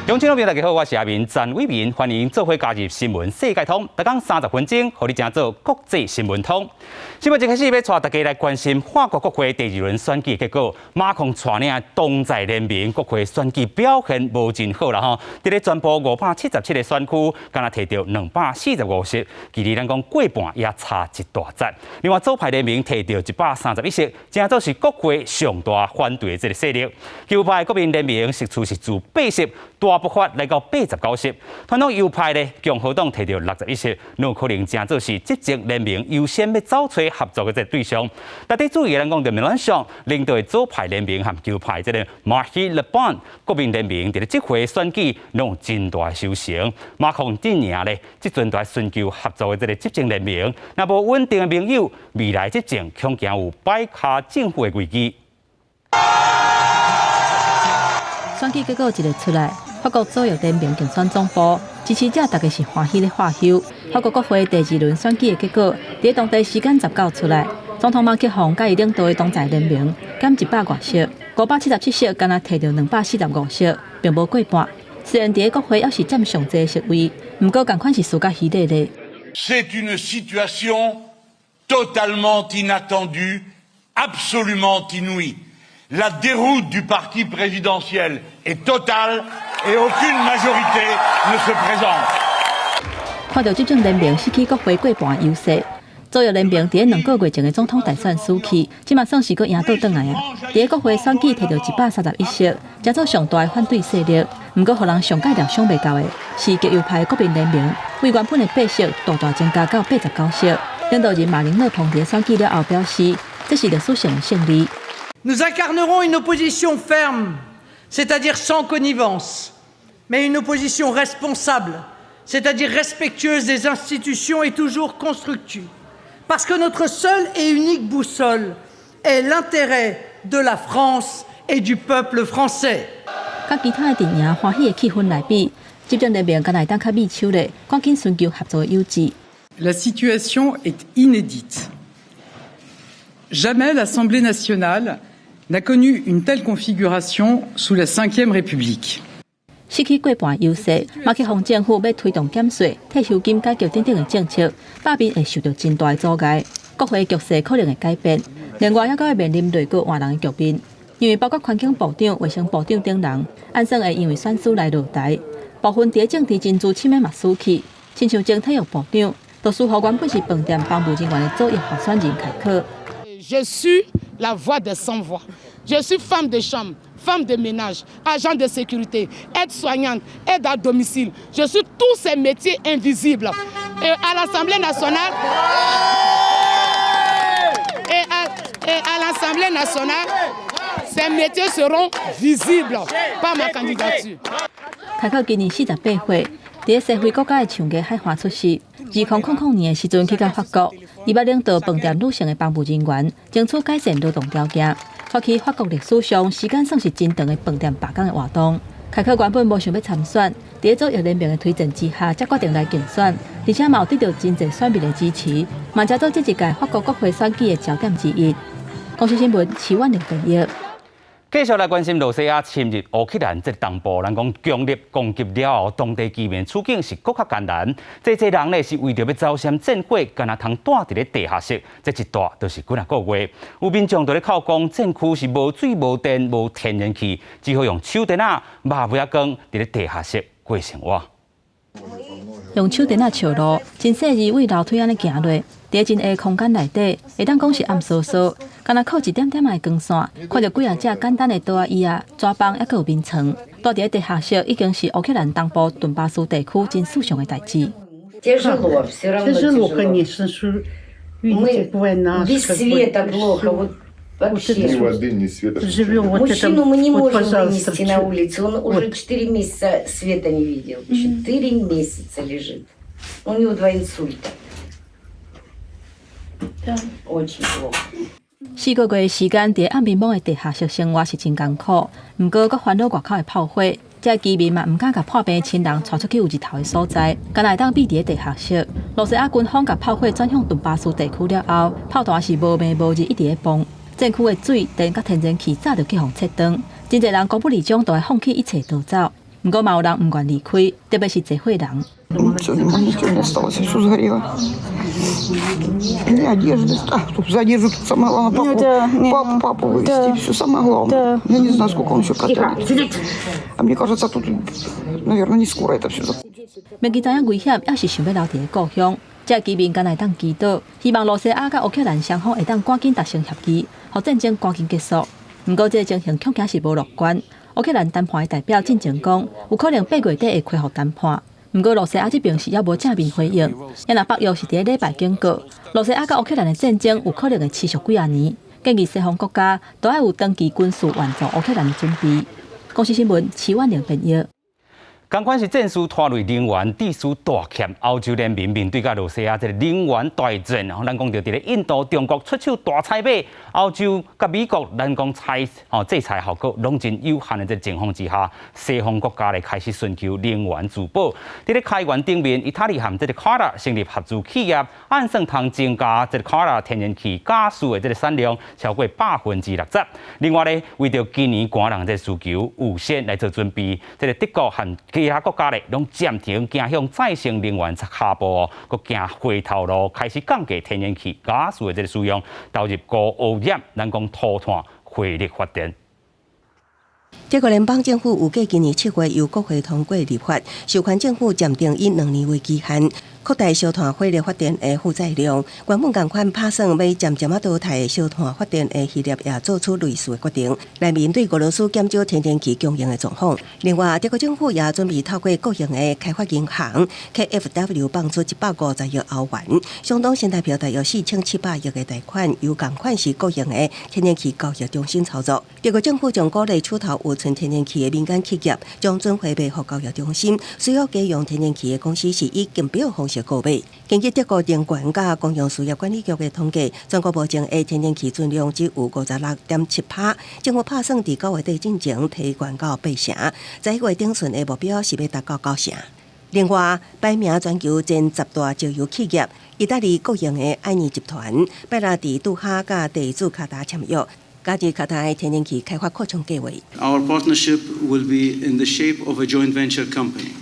鄉親朋友大家好，我是阿明陳偉民，歡迎做伙加入新聞世界通，逐工30分鐘，予你成做國際新聞通。新聞一開始欲帶大家來關心法國國會第二輪選舉結果，馬克龍帶領東在聯盟國會選舉表現無真好啦吼，佇咧全部577個選區，干焦提著245席，距離咱講過半也差一大截。另外左派聯盟提著131席，成做是國會上大反對的這個勢力。右派國民聯盟席次是自8席大爆發來到89席，傳統右派咧共和黨提著61席，有可能成做是執政聯盟優先欲走揣合作的這個對象。特別注意，咱講著梅朗雄領導的左派聯盟和右派這個馬希勒邦國民聯盟，佇咧這回選舉攏有真大收成。馬克龍陣營咧，這陣在尋求合作的這個執政聯盟，若無穩定的盟友，未來執政恐驚有擺跤政府的危機。選舉結果一个出來，法國左翼聯盟競選總部支持者大家是歡喜咧喝溼。法國國會第二輪選舉的結果，佇當地時間19出來，總統馬克宏佮伊領導的東在聯盟減100外席，577席，干焦提著245席，並無過半。雖然佇咧國會猶是佔上濟席位，毋過仝款是輸甲稀咧咧。 C'est une situation totalement inattendue, absolument inouïe. La déroute du parti présidentiel est totale et aucune majorité ne se présente. 看著執政聯盟失去國會過半優勢，左翼聯盟佇咧2個月前的總統大選輸去，這馬算是閣贏倒轉來啊！佇咧國會選舉提著131席，成做上大的反對勢力。毋過，予人上蓋料想袂到的是，極右派國民聯盟為原本的八席大大增加到89席。領導人馬林勒龐佇咧選舉了後表示，這是歷史性的勝利。 Nous incarnerons une opposition ferme, c'est-à-dire sans connivence, mais une opposition responsable, c'est-à-dire respectueuse des institutions et toujours constructive. Parce que notre seule et unique boussole est l'intérêt de la France et du peuple français. 佮其他的陣營歡喜的氣氛來比，執政聯盟敢若會當較覕手咧，趕緊尋求合作的友誼。 La situation est inédite. Jamais l'Assemblée nationale n'a connu une telle configuration sous la Ve République. 失去過半優勢，馬克宏政府欲推動減稅、退休金改革等等的政策，罷免會受到真大的阻礙。國會局勢可能會改變，另外猶閣會面臨內閣換人的局面，因為包括環境部長、衛生部長等人，按算會因為選輸來落台。部分佇政治真資深的嘛輸去，親像前體育部長，就輸予原本是飯店房務人員的左翼候選人凱克。 Je suis la voix des sans-voix. Je suis femme de chambre, femme de ménage, agent de sécurité, aide-soignante, aide à domicile. Je suis tous ces métiers invisibles. Et à l'Assemblée nationale, et à l'Assemblée nationale, ces métiers seront visibles par ma candidature. 凱克今年48歲，佇西非國家的長期海岸出世。2000年的時陣去到法國，伊捌領導飯店女性的房務人員，爭取改善勞動條件，發起法國歷史上時間算是真長的飯店罷工的活動。凱克原本無想欲參選，佇左翼聯盟的推薦之下，才決定來競選，而且嘛有得著真濟選民的支持，嘛成做這一屆法國國會選舉的焦點之一。公視新聞，徐婉玲編譯。繼續來關心羅西亞侵入烏克蘭這個東部，人講強力攻擊了後，當地居民處境是閣較艱難。這濟人呢是為著欲走閃戰火，干焦通蹛佇咧地下室，這一蹛就是幾若個月。有民眾佇咧哭講，戰區是無水、無電、無天然氣，只好用手電仔、肉尾仔光佇咧地下室過生活。用手電仔照路，真細膩為樓梯按呢行落，佇真狹空間內底，會當講是暗嗍嗍，干焦靠一點點仔的光線，看著幾仔隻簡單的桌仔椅仔、紙枋，猶閣有眠床。蹛佇咧地下室已經是烏克蘭東部頓巴斯地區真時常的代誌。 Тяжело, все равно Тяжело, тяжело. Конечно, что видите, Мы война. Без Как бы, света и плохо, всё. Вот вообще. Вот Ни воды, ни света. Живем вот Мужчину этом, мы не вот, можем пожалуйста, вынести на улицу. Он уже вот. 4 месяца света не видел. 4 месяца лежит. У него два инсульта. Очень плохо. 4個月的時間，佇暗暝暝的地下室生活是真艱苦。毋過，閣煩惱外口的炮火，這居民嘛毋敢共破病的親人帶出去有日頭的所在，干焦會當覕佇咧地下室。羅西亞軍方共炮火轉向頓巴斯地區了後，炮彈是無暝無日一直咧崩。戰區的水電佮天然氣早就去予切斷，真濟人孤不離場，都愛放棄一切逃走。毋毋過嘛有人毋願離開，特別是濟歲人。 Ничего не осталось, все сгорело. Ни одежды. А, тут за одежду тут самое главное папу, Ну да, не, папу, ну, папу вывезти. Да. Все самое главное. Я не знаю, сколько он еще протянет. А мне кажется, тут, наверное, не скоро это все закончится. 明知影危險，猶是想欲留佇咧故鄉。這居民敢若會當祈禱，希望羅西亞佮烏克蘭雙方會當趕緊達成協議，予戰爭趕緊結束。毋過這個情形恐驚是無樂觀。烏克蘭談判的代表進前講，有可能8月底會恢復談判。毋過羅西亞這邊是猶無正面回應。也若北約是佇咧禮拜警告，羅西亞佮烏克蘭的戰爭有可能會持續幾仔年，建議西方國家都愛有長期軍事援助烏克蘭的準備。公視新聞，徐婉玲編譯。仝款是戰事拖累能源，致使大欠。歐洲聯盟面對佮羅西亞這个能源大戰，咱講著佇咧印度、中國出手大採買，歐洲佮美國，咱講採吼制裁效果攏真有限的這个情況之下，西方國家咧開始尋求能源自保。佇咧開源頂面，意大利和這个卡達成立合資企業，按算通增加這个卡達天然氣瓦斯的這个產量超過60%。另外咧，為著今年寒人這个需求預先來做準備，這个德國和其他國家咧，攏暫停走向再生能源跤步，閣行回頭路，開始降低天然氣、瓦斯的這个使用，投入高污染，咱講塗炭火力發電。德國聯邦政府預計今年7月由國會通過立法，授權政府暫定以2年為期限，擴大燒炭火力發電的負載量。原本仝款拍算欲漸漸仔淘汰燒炭發電的希臘也做出類似的決定，來面對俄羅斯減少天然氣供應的狀況。另外，德國政府也準備透過國營的開發銀行 KfW 放出150億歐元，相當新台幣大約4700億的貸款，由仝款是國營的天然氣交易中心操作。德國政府將鼓勵手頭有存天然氣的民間企業將轉回賣予交易中心，需要加用天然氣的公司是以競標方式購買。根據德國能源佮公用事業管理局的統計，全國目前的天然氣存量只有56.7%。政府拍算佇9月底進前提懸到八成，11月頂旬的目標是欲達到九成。另外，排名全球前十大石油企業，意大利國營的愛尼集團，拜六佇杜哈佮地主卡達簽約，加入卡達的天然氣開發擴充計劃。 Our partnership will be in the shape of a joint venture company,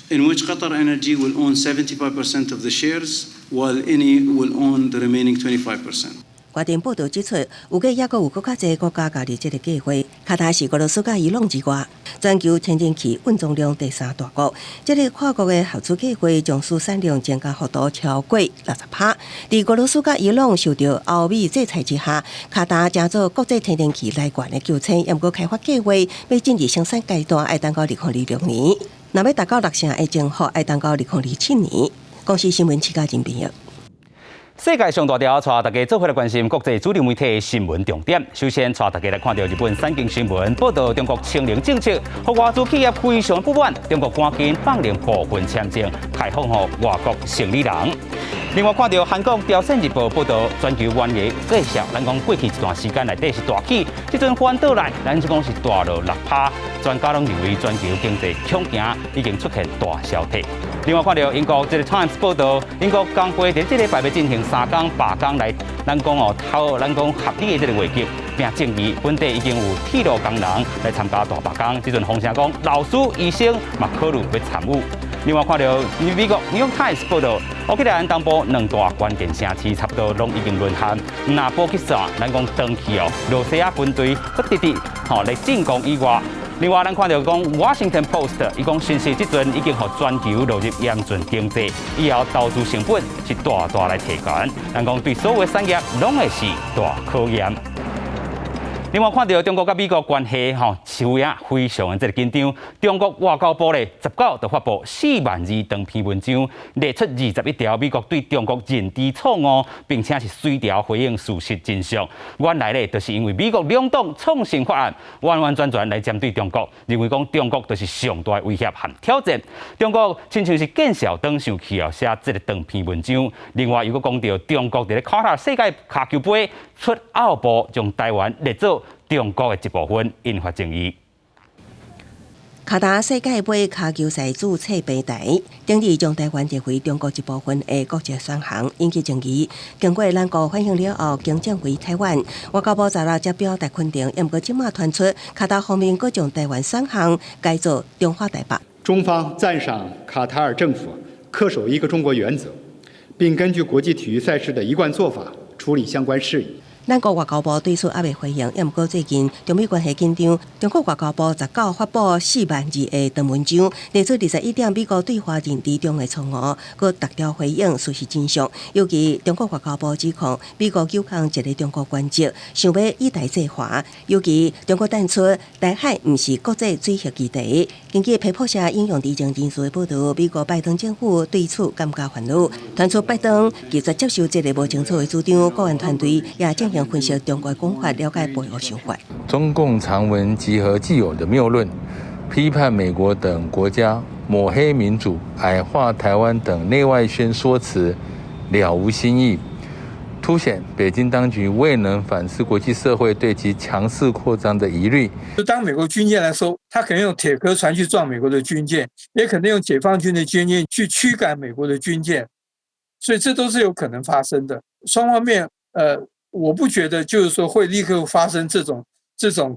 in which Qatar Energy will own 75% of the shares, while Eni will own the remaining 25%. 外電報導指出，預計猶閣有閣較濟國家加入這个計劃。卡達是俄羅斯佮伊朗之外，全球天然氣運送量第三大國。這个跨國的合資計劃將使產量增加幅度超過60%。佇俄羅斯佮伊朗受著歐美制裁之下，卡達成做國際天然氣來源的救星。毋過開發計劃欲進入生產階段，愛等到2026年；若欲達到六成的增幅，愛等到2027年。公視新聞，徐家仁編譯。世界上大條，帶大家做伙來關心國際主流媒體的新聞重點。首先，帶大家來看著日本產經新聞報導，中國清零政策，予外資企業非常不滿。中國趕緊放寬部分簽證，開放予外國生理人。另外，看著韓國朝鮮日報報導，全球原油價格，咱講過去一段時間內底是大起，這陣翻倒來，咱就講是大落6%。專家攏認為全球經濟恐驚已經出現大衰退。另外，看著英國這个 Times 報導，英國工會佇這禮拜欲進行3工罷工來，咱講哦，討咱講合理的這个月給，並證明本地已經有鐵路工人來參加大罷工。這陣風聲講，老師、醫生嘛考慮欲參與。另外，看著美國 New York Times 報導，烏克蘭東部兩大關鍵城市差不多攏已經淪陷。若補給線，咱講斷去哦，羅西亞軍隊閣直直吼來進攻以外。另外，咱看著講《Washington Post》伊講，訊息這陣已經予全球落入嚴峻經濟，以後投資成本是大大來提懸。咱講對所有的產業攏會是大考驗。另外，看著中國佮美國關係吼，似乎也非常的這个緊張。中國外交部咧19就發布4萬字長篇文章，列出21條美國對中國認知錯誤，並且是隨條回應事實真相。原來咧，就是因為美國兩黨創新法案，完完全全來針對中國，認為講中國就是上大的威脅和挑戰。中國親像是見笑轉生氣哦，寫這个長篇文章。另外，又閣講著中國佇咧卡塔世界跤球杯出奧步，將台灣列做中國的一部分，引發爭議。卡達世界盃跤球賽註冊平台，頂日將台灣列為中國一部分的國際選項，引起爭議。經過兩國反省了後，更正為台灣。外交部昨日才表達肯定，毋過這馬傳出卡達方面閣將台灣選項改做中華台北。中方讚賞卡塔爾政府恪守一個中國原則，並根據國際體育賽事的一貫做法處理相關事宜。咱國外交部對此猶未回應，毋過最近中美關係緊張，中國外交部19發布4萬字的長文章，提出21點美國對華認知中的錯誤，閣逐條回應事實真相。尤其中國外交部指控美國糾控一個中國原則，想欲以台制華。尤其中國指出台海毋是國際水域基地。根據彭博社引用知情人士的報導，美國拜登政府對此感覺煩惱，傳出拜登拒絕接受這个無清楚的主張，顧問團隊也進行分析中國講法，了解背後想法。中共長文集合既有的謬論，批判美國等國家抹黑民主、矮化台灣等內外宣說辭，了無新意，凸顯北京當局未能反思國際社會對其強勢擴張的疑慮。當美國軍艦來說，他可能用鐵殼船去撞美國的軍艦，也可能用解放軍的軍艦去驅趕美國的軍艦，所以這都是有可能發生的。雙方面，我不覺得就是說會立刻發生這種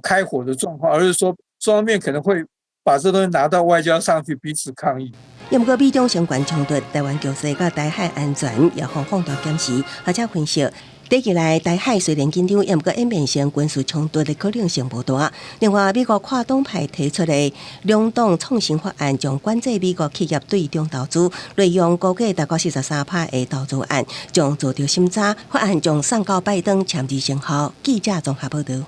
開火的狀況，而是說雙方面可能會把這東西拿到外交上去彼此抗議。毋過美中相關衝突，台灣局勢佮台海安全也予放大檢視，學者分析，短期內台海雖然緊張，毋過演變成軍事衝突的可能性無大。另外，美國跨黨派提出的兩黨創新法案，將管制美國企業對中投資，內容估計大概43趴的投資案將遭著審查，法案將送交拜登簽字生效。記者綜合報導。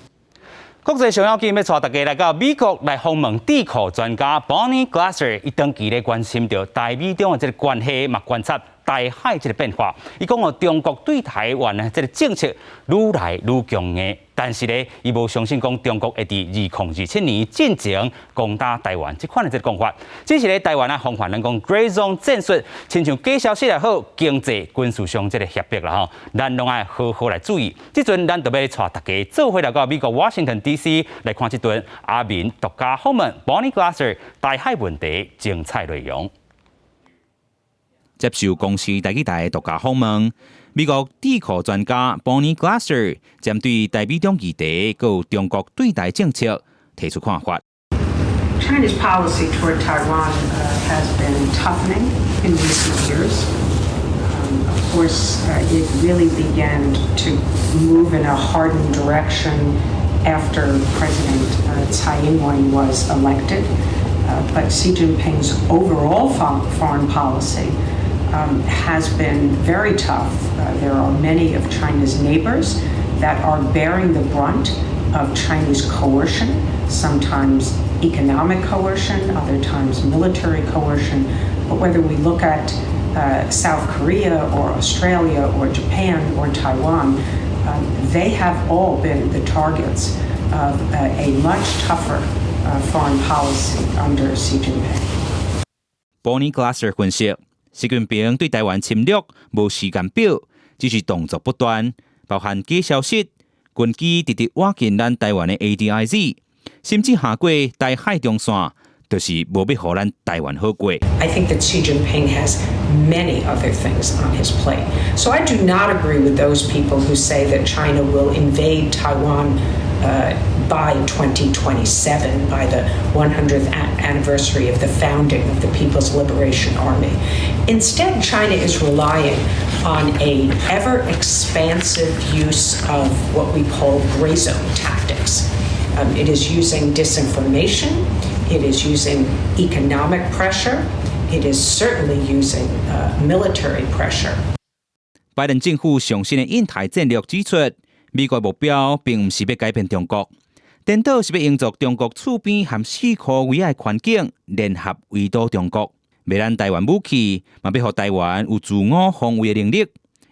國際上要緊，欲帶大家來到美國來訪問智庫專家 Bonnie Glaser，伊長期咧關心著台美中的這个關係，嘛觀察台海這个變化。伊講哦，中國對台灣呢這个政策愈來愈強硬，但是咧，伊無相信講中國會佇2027年進前攻打台灣這款的這个講法。只是咧，台灣啊，防範咱講 Gray Zone 戰術，親像假消息也好，經濟軍事上這个脅迫啦吼，咱攏愛好好來注意。這陣咱就欲帶大家做伙來到美國 Washington D.C. 來看這頓阿明獨家訪問 Bonnie Glaser 台海問題精彩內容。接受公視台語台獨家訪問，美國智庫專家 Bonnie Glaser 針對台美中議題，閣有中國對台政策提出看法。 China's policy toward Taiwan has been toughening in recent years. Of course, it really began to move in a hardened direction after President Tsai Ing-wen was elected. But Xi Jinping's overall foreign policy has been very tough. There are many of China's neighbors that are bearing the brunt of Chinese coercion, sometimes economic coercion, other times military coercion. But whether we look at South Korea or Australia or Japan or Taiwan, they have all been the targets of a much tougher foreign policy under Xi Jinping. Bonnie Glaser 分析，習近平對台灣侵略無時間表，只是動作不斷，包含假消息、軍機直直倚近咱台灣的 ADIZ，甚至橫過台海中線，就是無欲予咱台灣好過。 I think that Xi Jinping has many other things on his plate. So I do not agree with those people who say that China will invade Taiwan by 2027, by the 100th anniversary of the founding of the People's Liberation Army. Instead, China is relying on a ever expansive use of what we call gray zone tactics. It is using disinformation. It is using economic pressure. It is certainly using military pressure. 拜登政府上新的印太戰略指出，美國目標並毋是欲改變中國，顛倒是欲營造中國厝邊和四箍圍仔的環境，聯合圍堵中國。賣咱台灣武器，嘛欲予台灣有自我防衛的能力。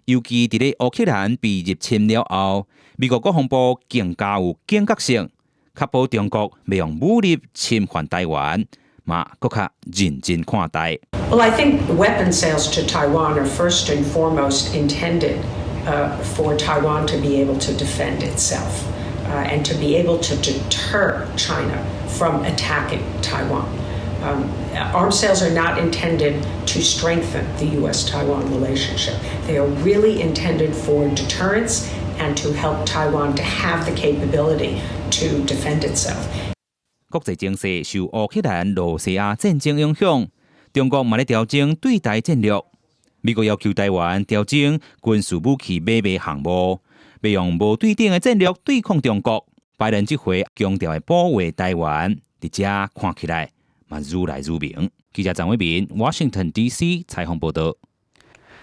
尤其佇咧烏克蘭被入侵了後，美國國防部更加有警覺性，確保中國袂用武力侵犯台灣，嘛閣較認真看待。 Well, I think weapon sales to Taiwan are first and foremost intended for Taiwan to be able to defend itself. And to be able to deter China from attacking Taiwan. Arms sales are not intended to strengthen the U.S. Taiwan relationship. They are really intended for deterrence and to help Taiwan to have the capability to defend itself. 國際情勢受烏克蘭、羅西亞戰爭影響，中國嘛咧調整對台戰略。美國要求台灣調整軍事武器買賣項目，欲用無對等的戰略對抗中國。拜登這回強調會保衛台灣，佇遮看起來嘛愈來愈明。記者張偉民，Washington D.C. 採訪報導。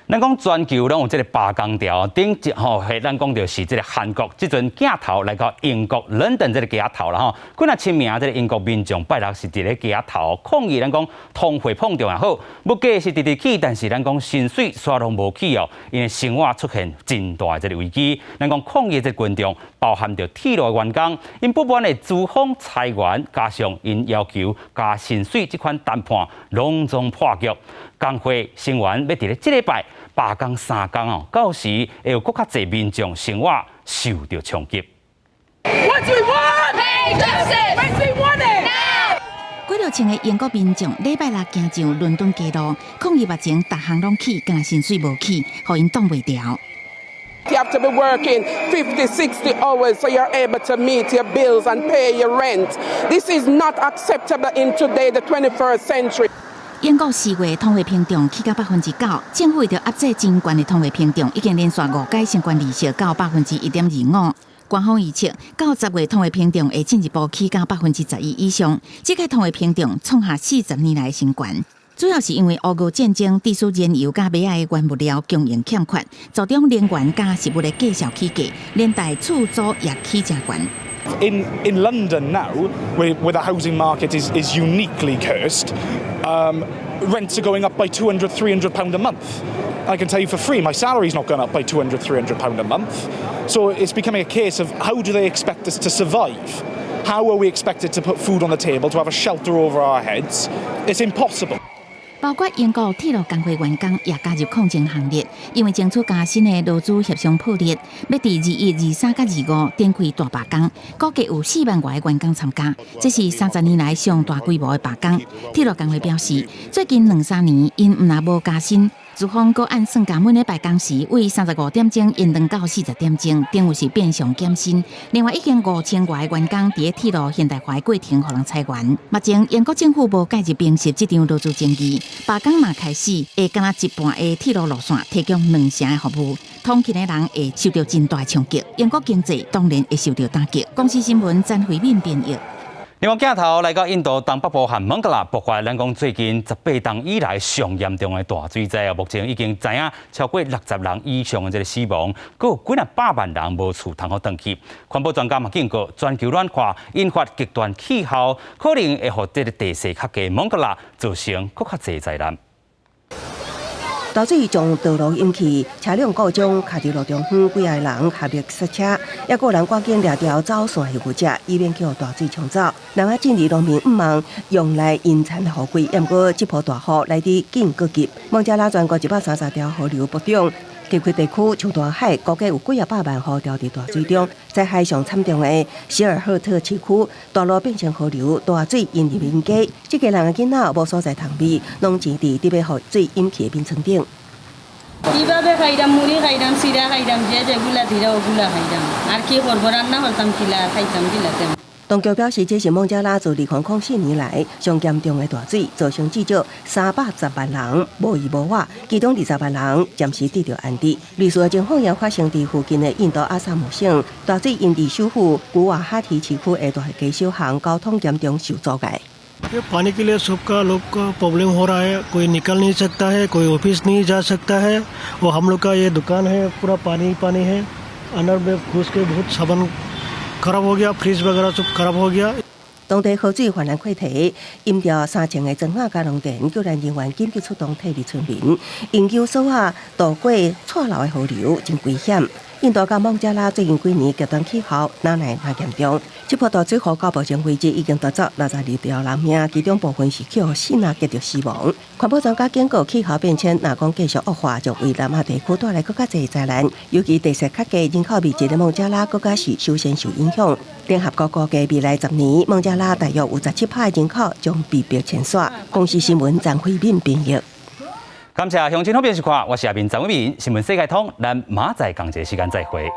咱講全球攏有這個罷工潮，頂一號係咱講著是這個韓國，這陣鏡頭來到英國倫敦這個街頭啦吼，幾若千名這個英國民眾拜六是佇咧街頭抗議，咱講通貨膨脹也好，物價是直直起，但是咱講薪水煞攏無起哦，𪜶的生活出現真大的這個危機。咱講抗議這個群眾包含著鐵路的員工，𪜶不滿的資方裁員，加上𪜶要求加薪水這款談判攏總破局。工會成員欲佇咧這禮拜罷工三工哦，到時會有閣較濟民眾生活受著衝擊。 What do we want? Pay justice! When do we want it? Now! 幾若千个英國民眾禮拜六行上倫敦街路，抗議目前逐項攏起，干焦薪水無起，予𪜶擋袂牢。 You have to be working 50, 60 hours so you're able to meet your bills and pay your rent. This is not acceptable in today, the 21st century. 英國4月通貨膨脹起到9%，政府為著壓制真懸的通貨膨脹，已經連續五改升懸利息到1.25%。官方預測到10月通貨膨脹會進一步起到11%以上，這個通貨膨脹創下40年來新高。主要是因為烏俄戰爭，致使燃油佮馬仔的原物料供應欠缺，造成能源佮食物的繼續起價，連帶厝租也起誠懸。 In London now, where the housing market is uniquely cursed, rents are going up by 200, £300 a month. I can tell you for free, my salary's not gone up by 200, £300 a month. So it's becoming a case of how do they expect us to survive? How are we expected to put food on the table, to have a shelter over our heads? It's impossible. 包括英國鐵路工會員工也加入抗爭行列，因為爭取加薪的勞資協商破裂，欲佇21、23佮25展開大罷工，估計有4萬外个員工參加，這是30年來上大規模的罷工。鐵路工會表示，最近兩三年𪜶毋但無加薪，資方閣按算價每禮拜工時為35點鐘延長到40點鐘，等於是變相減薪。另外，已經5000外個員工佇鐵路現代化的過程予人裁員。目前英國政府無介入平息這場勞資爭議，罷工若開始，會干焦一半的鐵路路線提供兩成的服務，通勤的人會受著真大衝擊。英國經濟當然會受著打擊。公視新聞詹惠敏編譯。另外鏡頭來到印度東北部和孟加拉爆發，咱講最近18冬以來上嚴重的大水災啊，目前已經知影超過60人以上的這個死亡，閣有幾若百萬人無厝通予轉去。環保專家嘛警告，全球暖化引發極端氣候，可能會予這個地勢較低孟加拉造成閣較濟災難。大水將道路淹去，車輛故障卡佇路中央，幾仔个人合力剎車，抑閣有人趕緊掠著走線的油車，以免去予大水沖走。南亞印尼農民毋茫用來淹田的雨季，毋過這波大雨來得緊閣急。孟加拉全國130條河流暴漲，地區地區像大海，估計有幾仔百萬戶掉佇大水中。災害上慘重的希爾赫特市區，大路變成河流，大水淹入民家，這家人的囡仔無所在通避，攏賑佇得欲予水淹去的眠床頂。 কিভাবে খাইরাম মুড়ি খাইরাম চিড়া খাইরাম যে যেগুলা দিরা ওগুলা খাইরাম আর কি করবো রান্না করতাম কিলা খাইতাম কিলাতে। 當局表示，這是孟加拉自2004年來上嚴重的大水，造成至少310萬人無依無倚，其中20萬人暫時得著安置。類似的情況也發生佇附近的印度阿薩姆省，大水淹佇首府古瓦哈提市區的大街小巷，交通嚴重受阻礙。 ये पानी के लिए सबका लोग का प्रॉब्लम हो रहा है। कोई निकल नहीं सकता है, कोई ऑफिस नहीं जा सकता है। वो हम लोग का ये दुकान है, पूरा पानी पानी है। अंदर में घुस के बहुत सामान खराब हो गया, फ्रिज वगैरह सब खराब हो गया。 當地河水泛濫潰堤，淹掉3000个莊仔佮農田，救援人員緊急出動撤離村民，營救所仔渡過錯流的河流，真危險。印度佮孟加拉最近幾年極端氣候哪來哪嚴重，這波大水禍到目前為止已經奪走62條人命，其中部分是去予爍爁擊著死亡。環保專家警告，氣候變遷若講繼續惡化，將為南亞地區帶來閣較濟災難。尤其地勢較低、人口密集的孟加拉，閣較是首先受影響。聯合國估計未來10年，孟加拉大約有17%人口將被迫遷徙。公視新聞張惠敏編譯。感謝鄉親好評收看，我是阿明張偉明，新聞世界通，咱明仔載仝一個時間再會。